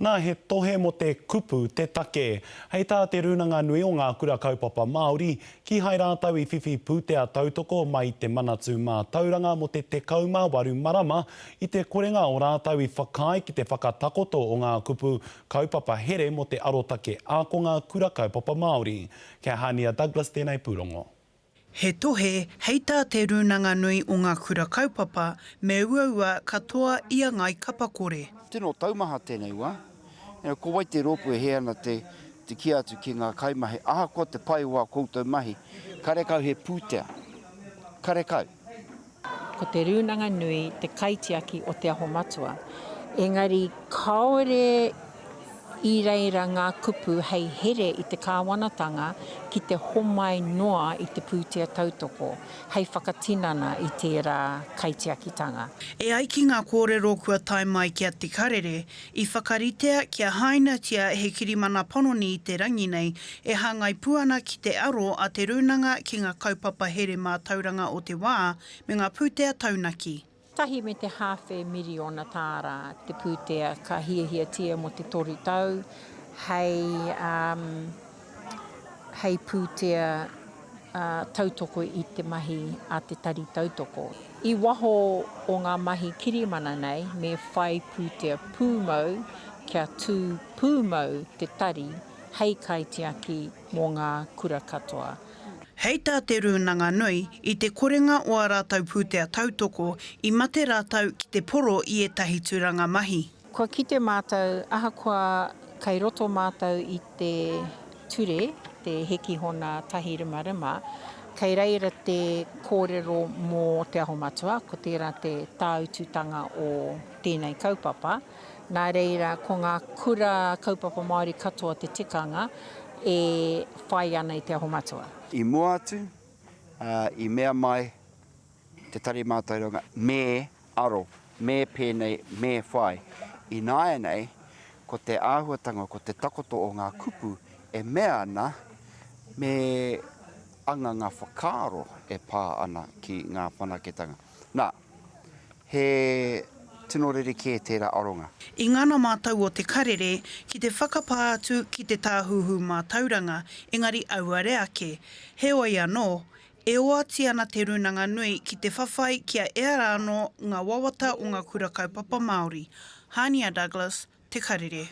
Nā, he tohe mō te kupu te take. Hei tā Te Rūnanga Nui o Ngā Kura Kaupapa Māori, kīhai rātou i whiwhi pūtea tautoko mai i te Manatū Mātauranga mō te 18 marama i te korenga o rātou i whakaae ki te whakatakoto o ngā kupu kaupapa here mō te arotake ākonga Kura Kaupapa Māori. Kei a Hania Douglas tēnei pūrongo. He tohe, hei tā Te Rūnanga Nui o Ngā Kura Kaupapa, me uaua ka toa i a Ngāi Kapakore. Tino taumaha tēnei wā. Ko wai te rōpū e hē ana te kī atu ki ngā kaimahi, ahakoa te pai o ā koutou mahi, karekau he pūtea. Karekau. Ko Te Rūnanga Nui te kaitiaki o Te Aho Matua. Engari kāore i reira ngā kupu hei here i te kāwanatanga ki te homai noa i te pūtea tautoko hei whakatinana i tērā kaitiakitanga. E ai ki ngā kōrero kua tae mai ki a Te Karere, i whakaritea kia hainatia he kirimana panoni i te rangi nei e hāngai pū ana ki te aro a te Rūnanga ki ngā kaupapa here mātauranga o te wā me ngā pūtea taunaki. Tahi me te hāwhe miriona tāra te pūtea ka hiahiatia mō te toru tau hei, hei pūtea tautoko i te mahi a te tari tautoko. I waho o ngā mahi kirimana nei me whai pūtea pūmau kia tū pūmau te tari hei kaitiaki mō ngā kura katoa. Hei tā Te Rūnanga Nui, i te korenga o ā rātou pūtea tautoko, i mate rātou ki te poro i ētahi tūranga mahi. Kua kite mātou, ahakoa kei roto mātou i te ture, te Hekihona tahi rimarima, kei reira te kōrero mō Te Aho Matua, ko tērā te tāututanga o tēnei kaupapa. Nā reira, ko ngā kura kaupapa Māori katoa te tikanga e whai ana i Te Aho Matua. I mua atu, i mea mai Te Tari Mātauranga me aro, me pēnei, me whai. Ināianei, ko te āhuatanga, ko te takoto o ngā kupu e mea ana me anga ngā whakaaro e pā ana ki ngā whanaketanga. Nā, he tino rerekē tērā aronga. I ngana mātou o Te Karere ki te whakapā atu ki te Tāhuhu Mātauranga, engari auare ake. Heoi anō, E oati ana Te Rūnanga Nui ki te whawhai kia ea rā anō ngā wawata o ngā kura kaupapa Māori. Hānia Douglas, Te Karere.